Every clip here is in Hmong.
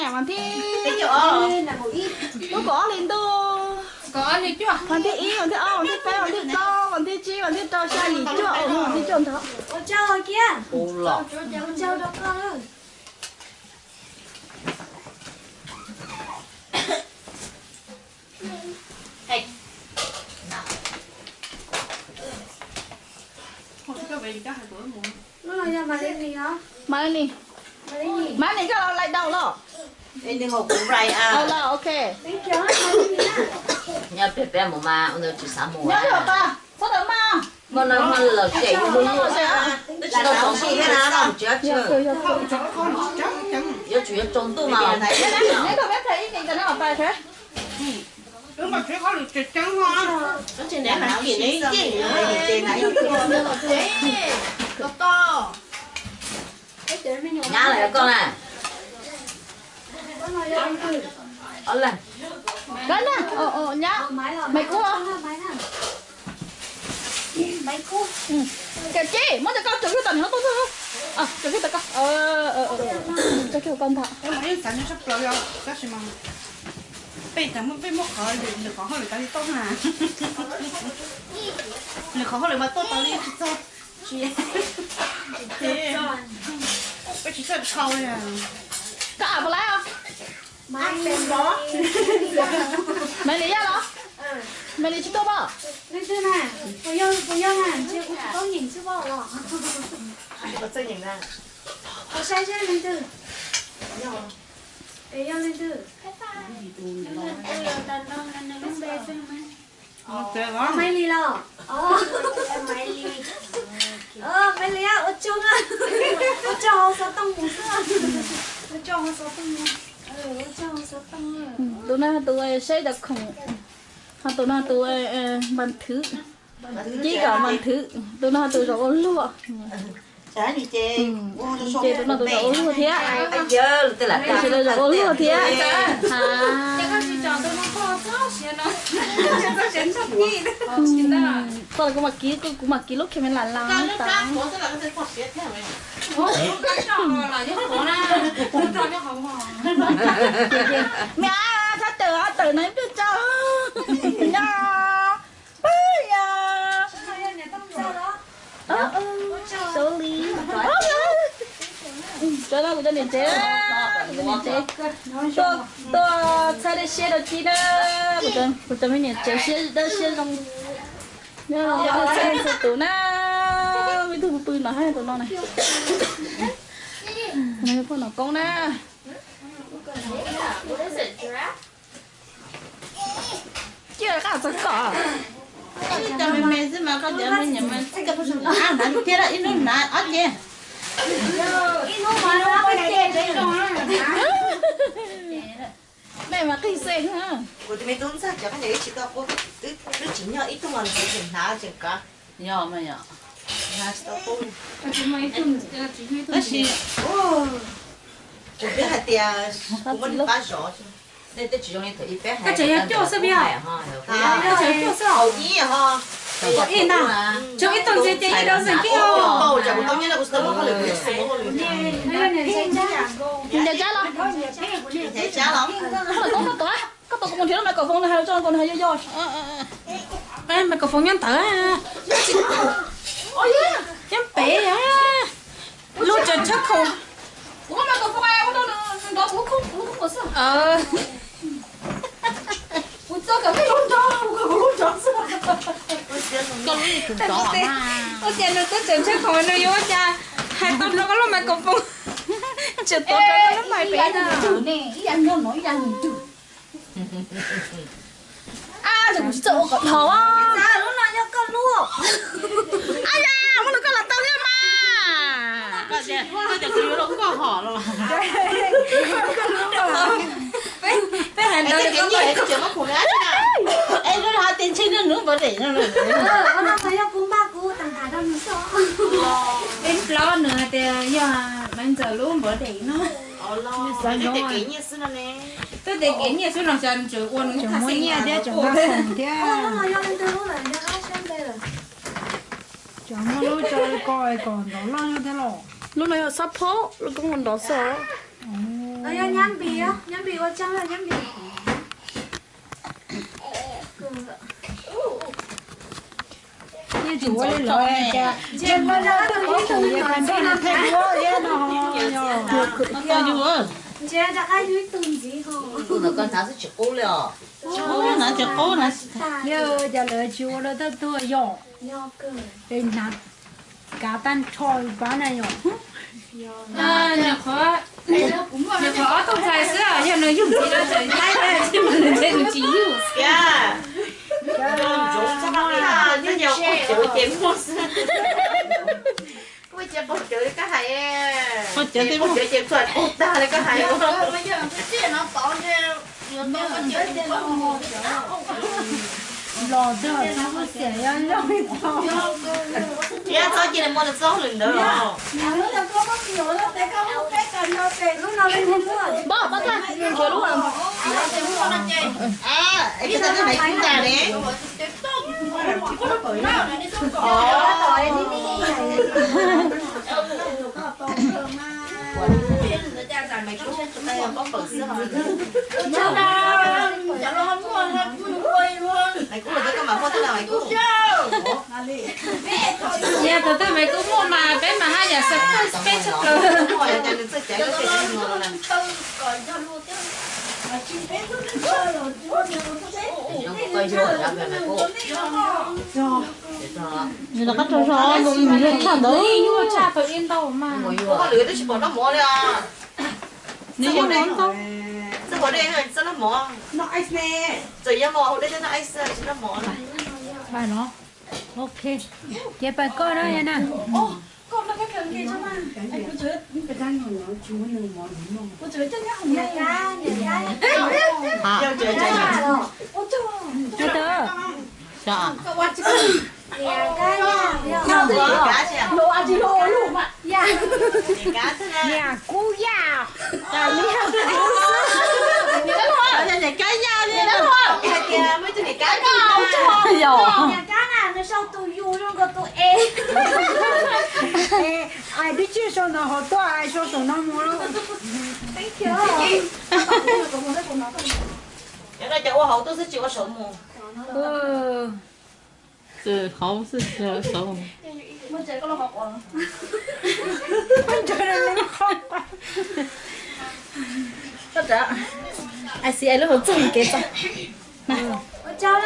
Vas thib, lub kaum ob hli ntuj, vas thib ib, vas thib ob, vas thib peb, vas thib kaum, vas thib tsib, vas thib rau, xya, yim, cuaj, vas thib cuaj ntag. Money, money, koj laij daus los? Nws hauv kuv rai a. Los, ok. Nyob pem peb mus mas ua ntawd tsis xav mus. Nyob pem pas, txhob tawm mas. Muaj no lawm ces mus. Twb tsis tau tsaus ntuj thiab na, no tsis, yuav tsum yuav tsaus ntuj mas. Neb tau peb phem ib nim cov no pas thiab. Nyab los yog koj na? Koj na, nyab, Maiv Kub. Koj ces muab cov koj tso kiag tom nim no tuaj, tso kiag tom koj, tso kiag koj ntag. Peb tag muaj peb muab qhov lwm, lwm qhov hauj lwm kav li tau na. Lwm qhov hauj lwm mas tuaj tau li tsis txog. Peb tsis txawj dhau li. Koj am puas laiv os? Maiv Lis Yaj los? Maiv Lis tsis tuaj pom? Saib seb leej twg. Yog leej twg? Maiv Lis los? Maiv Lis, ua tsaug, ua tsaug hauv xov tooj mus xwb. Ua tsaug hauv xov tooj mus. Tus no tus saib cov khoom, ho tus no tus npas thwv, cib kom npas thwv, tus no tus zaum ua luag. Ces tus no tus zaum ua luag thiab. Tus no zaum ua luag thiab. Koj los kuv mam kiv, kuv mam kiv lub camera los tas. Me, txhob tawm, tawm no ib pliag tso. Nyob, pab yog. Xaus li. Cov no kuv cov niam tsev, kuv cov niam tsev tuaj txhawb dej siab rau Ci na. Kuv cov me niam tsev siab dawb siab zoo. Nyob txhua tus na, ib tug pw pw no hab tus no na. Poj nom koob na. Cia qab txog koj. Cov me me xwb mas koj cov me nyuam mas txij koj pheej sawv hnav thiab, ib hnub hnav ob ce. Mej mas qig xeeb. Kuv tus me tub ntxawg cov khaub ncaws ib tsis tau quaj, twb tsis nyog ib tug mas tseem hnav tseem kav. Yog mas yog. Hnav tsis tau quaj. Tab sis kuv twb hais tias kuv muab nws pab zov. Nej twb tsis zoo li thaum ub peb hais. Tseem yog cuaj xwb, yog tseem cuaj xwb, ib ho. Ib ntag, tshuav ib tug ntxiv ces ib tug xeem kiag. Ncaws tsab los, koj tuav, koj tuav kuv mus nrhiav lub microphone no hais rau koj, kuv hais yog yog. Microphone nyob ntawd, nyob pem, lub tseem tshab khoom. Ua cas nws twb tseem tshab khoom nws yuav ua cas hais tau rau koj lub microphone, tseem tuav rau koj lub mic pem na. Ab, kuv tsis txawj ua kom dhos. Lub no yog koj lub. Ab yam, muab rau koj los tau thiab mas. Koj tias, koj tias kuv yuav rau koj hom los. Peb hais ntawd es koj nyiam, es koj tseem muab khoom nws ab tsi na. Es koj hais tias ntshe nws npov dej no. Ua no mas yog kuv npaj kuv tag nrho rau nws xwb. Peb plaub nws hais tias yog Maiv Ntxawm lub npov dej no. Twb tias kev nyiaj xwb no ne. Twb tias kev nyiaj xwb no xyov nws tseem ua nws tseem muaj nyiaj thiab tseem npaj khoom thiab. Tseem muaj lub tso ko kom nrov loj thiab los. Lub no yog xab phob, lub koob nrov xwb os. Yog nyab npis, nyab npis ua tsaug, nyab npis. Yeej tsis ua li lawv cas, ntshe muaj zaj twb qhuav tus yog kas nroj no pheej ua thiab no. Ntsia rov qab yug ib tug ntxiv ho. Tus ntawd koj hnav xwb tsis qub li os. Hnav tsis qub na. Yog cas lawv tsis ua rau thawj tug yom? Es hnav kav tag nrho pab na yom. Nyuam qhuav, nyuam qhuav ob tug ntxhais xwb, yog nws yug ntxiv no txawm ntshai, nws ntshai nws tsis yug. Ntsoov txhob qhia, tej zaum quaj cawv ces muaj xwb. Quaj cawv, quaj cawv li koj hais, quaj cawv tej, quaj cawv ces txawm quaj tag li koj hais. Los txog txhob xav yog loj li tau. Thiab txhob cia li muaj txoj hauj lwm ntawd os. Npawg, pab tag, nrhiav lub. Es koj tau twb Maiv Kub tas ne? Yog tus twg Maiv Kub muaj mas peb mas haj yam surprise peb tshaj plaws. Nws rov qab rau zog, nws yuav tshaj ntawd. Yuav tshaj tau ib ntau mas. Nws yuav ntau. Txawm yog mas hauv dej thiab noj ice tsis noj mov. Pais no. Ok. Ces pais koj na na. Niam Kab, niam Kab. Hab. Niam Kab, niam Kab. Niam Kub Yaj. Niam Kab Yaj. Hais tias muaj ib tug niam Kab. Niam Kab na, nws sau tus U zoo nkaus tus E. Ais twb tsis sau ntawm hauv tuaj, ais sau saum no mus. Cov no ces ua hauv tuaj xwb tsis ua saum mus. Hauv xwb tsis ua saum. Ais, lub hauv txog kev txog. Ua tsaug,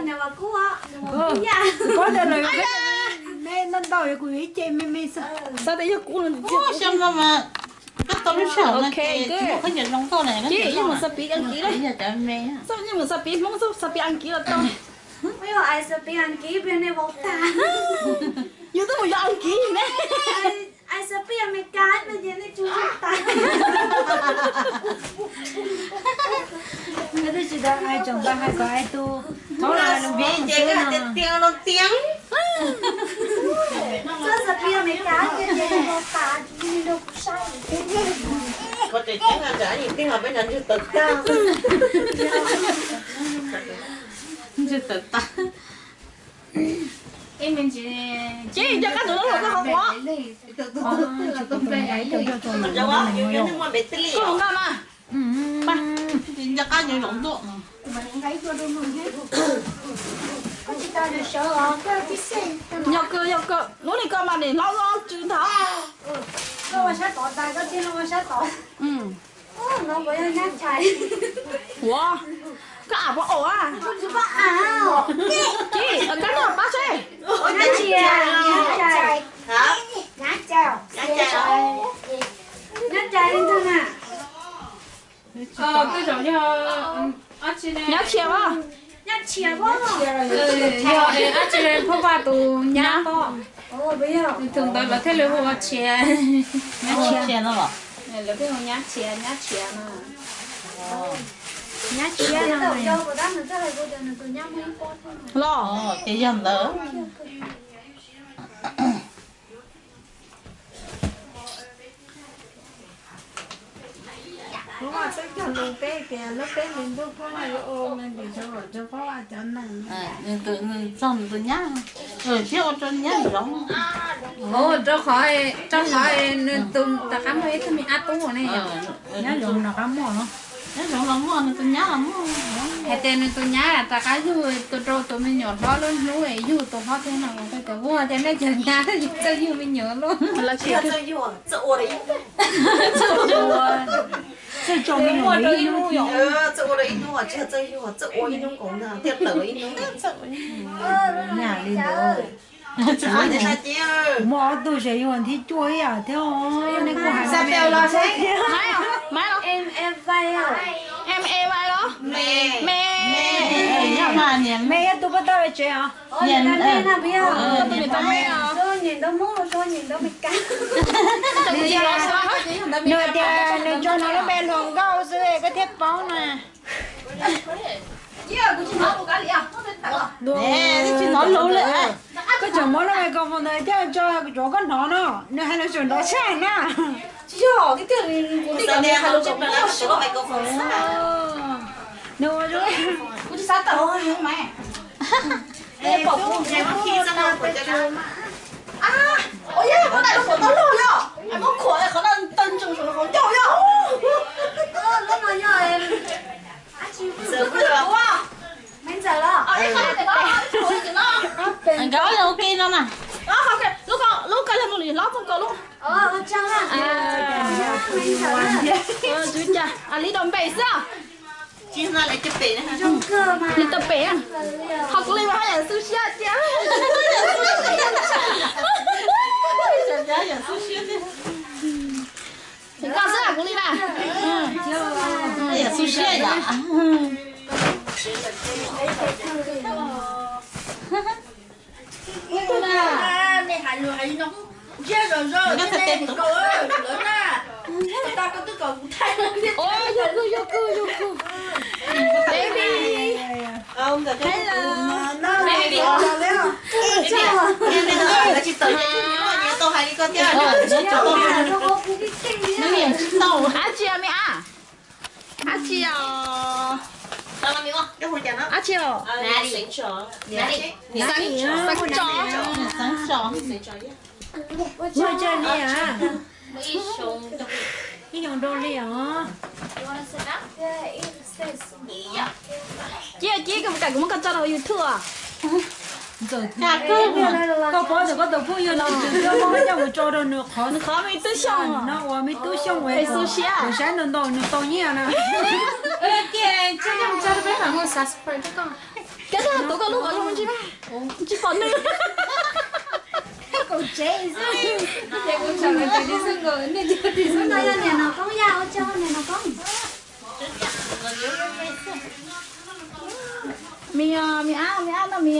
niam Vam Kub, niam Vam Kub Yaj. Kuv ntawd lawm, me ntau ntau, kuv yuav ib ce me me xwb. Xav tias yog kuv no. Xyoo no mas koj tau lub sij hawm no ces kuv muaj khaub ncaws zoo nkauj na. Yeej mus xav piv Askiv, yeej mus xav piv Hmoob, xav piv Askiv los tau. Ais xav piv Askiv, piv nej vauv tag. Yus twb mus yos Askiv ne. Ais xav piv Amelikas no ces nej tsuas zoo tag. Koj twb tsis tau ais tsoom pab hais kom ais tus thaub los piv ces koj hais tias tiag los tiag. Txhob xav piv Amelikas ces nej vauv tag, nej nrog kuv saib. Koj ces tiag, tiag los peb ntswg tawm tag. Ntswg tawm tag. Ces cov kab ntxuav no los koj qhov quav. Koj mus nqa mas. Nco qab nyob zoo ntuj. Nyob kawg, nyob kawg, lub niag koj mas nim hlob loj tsw ntag. Ua, koj am pab aus a? Tsis, koj nrog pab seb. Nyab Tshia mas. Nyab Tshia mas. Yog dab tsi Phob Vaj tus nyab tob, tus ntawd lawv thiaj li hu ua Tshia. Nyab Tshia no los? Lawv thiaj hu Nyab Tshia, Nyab Tshia no. Nyab Tshia no. Los ces yog ntawd. Peb cog lus peb tias lub peb hlis ntuj Phab Vaj yuav ua me ntsis zoo lawm rau Phab Vaj cov neeg. Nws txog nws tus nyab, thiab ua rau nyab zoov. Ua rau qhov, rau qhov nws tus rov qab muaj ib tug me ab tub ne. Nyab zoov rov qab muaj, nyab zoov los muaj, nws tus nyab los muaj. Hais tias nws tus nyab rov qab yug tus rau tus me nyuam hlob lub hnub es yug tus hlob thiab no, tias ua cas nej cov nyab txawj yug me nyuam lauj. Txawj ua rau ib hnub, txawj ua rau ib hnub, tsis yog txawj yug, txawj ua ib hnub nkaus ntag thiaj tawm ib hnub. Nyaj li ntawd. Muaj ob tug ces yog thib cuaj ib yam thiab, nej kuj hais. Em em vai không? Em em vai không? Me. Me. Me yog tus pab tau tsev os. Ôi, người ta me nào bây giờ? Tôi nhìn tôi mốt, tôi nhìn tôi bị căng. Nws tias nws tso nws lub npe hluas nkauj xwb koj thiaj paub na. Koj tseem muab lub npe koj foos ntawd coj tso rau koj hnov no, nws hais lus tseem nrov tshaj na. Nws ua zoo. Nkawd ua ke no na. Lub ko lawv mus lwm hlob txog ko lub. Li tau pem xwb. Li tau pem. Ho kuv li mas haj yam xu siab tiag. Koj xwb kuv li na. Xu siab yom. Nej hais lus hais li no ntsiag zom zaws, nej hais lawv na. Tau koj twb kom kuv thaij. Yog kawg, yog kawg, yog kawg. Baby. Hello. Baby. Ab tsi me ab? Ab tsi os? Ab tsi os? Xeev tso. Xeev tso. Ua tsaug li as. Ib xyoos rau li os. Cia cia kuv kam kuv muab koj tso rau YouTube. Koj paub tias koj tus phooj ywg no nws twb muab coj mus tso rau nws qhov, nws qhov me tub xyooj no uas me tub xyooj uas xu siab, saib ntau ntau nws tau nyiaj na. Koj tsis tuav koj lub qhov zoo tsis, tsis pom nws. Kaum tsev xwb. Ces kuv tseem hais tias Tiv Xwb Nkaus, nej tias Tiv Xwb Nkaus yog niam Nom Koob, yog ua tsaug niam Nom Koob. Me, me ab, me ab no me,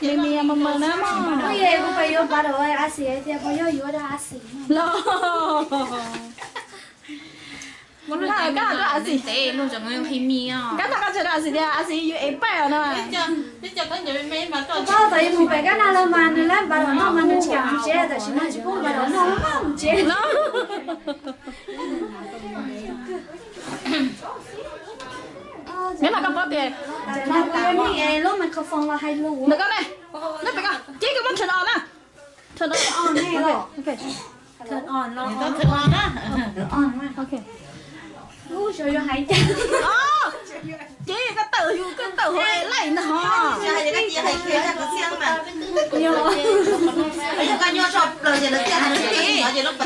me me mas mas na mog. Kuv pais yuav pab rau Asi tias puas yog yuav rau Asi los. Koj hais rau Asi, koj hais rau Asi tias Asi yuav ev paj no. Tau tau yuav mus pem kab naj los mas nws lab npav los noj mas nws tsis kam mus tsev, tam sim no tsis pub npav los noj mus tsev. Neb no koj paub tias lub microphone los hais lus ntawm koj ne, neb pem koj, ces koj muab turn on na. Turn on. Turn on no. Ces koj tawm, koj tawm hauv laj na ho.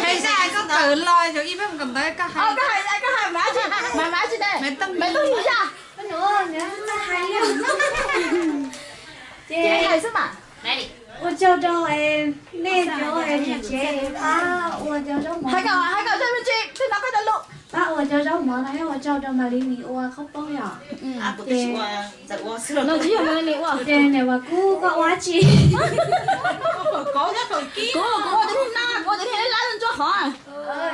Hais zaj koj tawm los yog ib peb mus kom ntawd koj hais. Koj hais, koj hais mas tsis ne, mas tsis ne. Ces hais xwb mas. Ua tsaug rau nej cov tsev pab ua cov zaub mov, hais kom, hais kom tsev me ntsis twb hnov koj cov lus, pab ua cov zaub mov no, ua tsaug rau Malis Nis ua khaub poob yom. Ces no tsis yog Malis Nis ua, ces niam Vam Kub koj ua dab tsi? Kuv, kuv ua cov niag na, kuv ua cov niag lab ntsuab hov.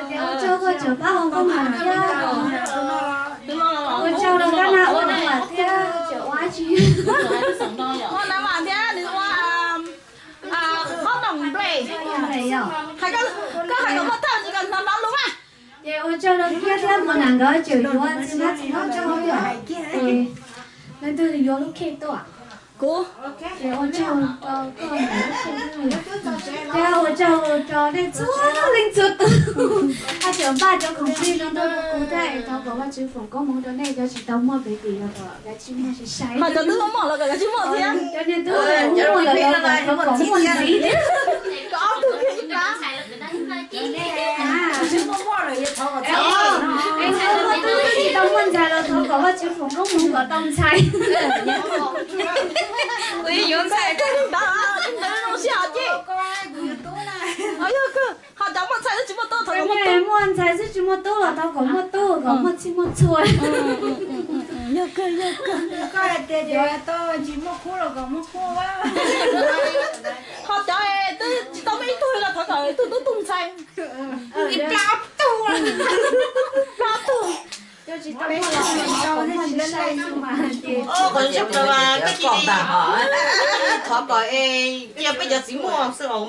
Ces ua tsaug koj tseem pab ua nkauj mam thiab. Ua tsaug rau kab naj ua nkauj mam thiab tseem ua dab tsi? Ua nkauj mam thiab nws ua qhob noom nplej. Hais koj, koj hais kom muaj thawj tsis kom hnov hnov lus mas. Ces ua tsaug rau Kiab thiab Muas Nam nkawd tseem yuav txiv hmab txiv nyob rau hauv lawm. Ces leej twg yuav lub khej tuaj? Kuv. Ces ua tsaug rau koj ntawm lub khej tuaj. Thiab ua tsaug rau nej txhua leej txhua tus, haj tseem npaj cov khoom plig no nrog rau kuv thiab. Thov kom Vajtswv foom koob hmoov rau nej cov tsis tau muaj baby los kom kav tsij muaj sai sai. Mas cov twb muaj los kom kav tsij muaj thiab. Cov niag twb muaj lawm los kom muaj ntxiv thiab. Kom ob tug kiag ib plab. Tsis tau muaj ntxhais los thov kom Vajtswv foom koob hmoov kom tau ntxhais. Kuv yuav ntxhais tag li ntawd, li ntawd zoo siab hos ces. Yog kawg, ho cov muaj ntxhais xwb tsis muaj tub, thov kom muaj tub. Muaj ntxhais xwb tsis muaj tub los thov kom muaj tub, kom muaj txhij muaj txhua. Yog kawg, yog kawg. Koj hais tias yuav tau tsis muaj khub los kom muaj khub. Ho cov twb tsis tau muaj ib tug los thov kom ib tug tub tug ntxhais. Ib plab tug. Plab tug. Qhov zoo kawg mas koj cia li thov kom cia peb cov txiv muaj xwb os.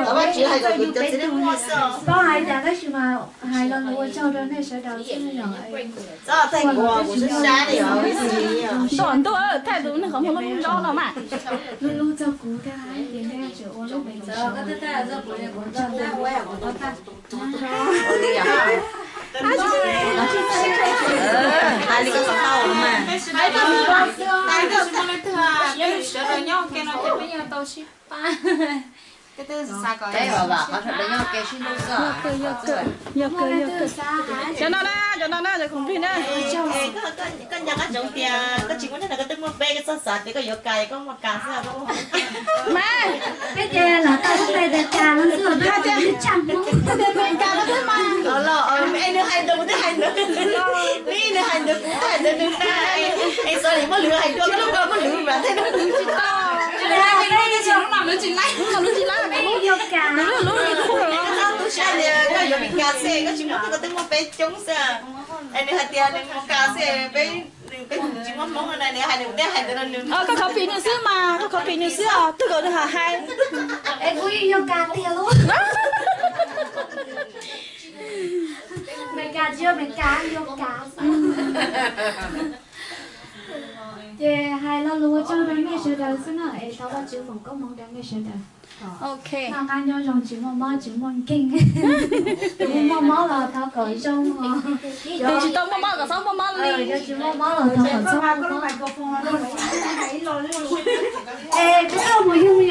Thov Vajtswv hais kom kuv cov txiv neej muaj xwb os. Paub hais tias tab sis mas hais lo lus ua tsaug rau nej sawv daws xwb yom. Txhob thaij kuv, kuv sab sab li os. Ntuj, thaij tus neeg qhov muag lub lub zaub no mas. Lub lub txog kuv thiab ces nej tseem ua lub me ntsis. Hais li ko tau mas. Sawv daws nyob ke no ces peb yeej tau sib pab. Peb sawv daws nyob ke sib hlub xwb. Yog kawg, yog kawg, yog kawg. Cov no na, cov no na, cov khoom plig na. Koj nco qab ntsoov tias koj tsis muaj neeg na, koj twb muaj peb, koj txhob xav tias koj yuav kas koj muaj kas xwb. Mas peb ces lam tau lub npe tias kas no xwb, peb hais tias tsam Hmoob. Nws hais ntawd kuv twb hais ntawd, nws hais ntawd kuv twb hais ntawd nws tag. Es xav li muab lwv hais dua, koj lub ko muab lwv mas thiaj tsis tau. Lub no lwv tsis laib, lub no lwv tsis laib, lub lub lub. Koj tu siab tias koj yuav Mes Kas xwb, koj tsis muaj, koj twb muaj peb coob xwb. Es nws hais tias nws mus kas xwb, peb, nws peb tsis muaj Hmoob no na, nws hais, nws tej hais ntawd rau nws. Koj copy nws xwb mas, koj copy nws xwb os, twg kom nws hais hais. Es kuv yeej yog kas tiag lauj. Mes Kas tsis yog Mes Kas, yog kas. Ces hais lo lus ua tsaug rau nej sawv daws xwb na, es thov Vajtswv foom koob hmoov rau nej sawv daws. Ok. Noj qab nyob zoo, tsis muaj mob tsis muaj nkeeg. Yog muaj mob los thov kom zoo os. Tus tsis tau muaj mob kom txhob muaj mob li. Yog tsis muaj mob los thov kom txhob muaj mob. Es koj mus yug me nyuam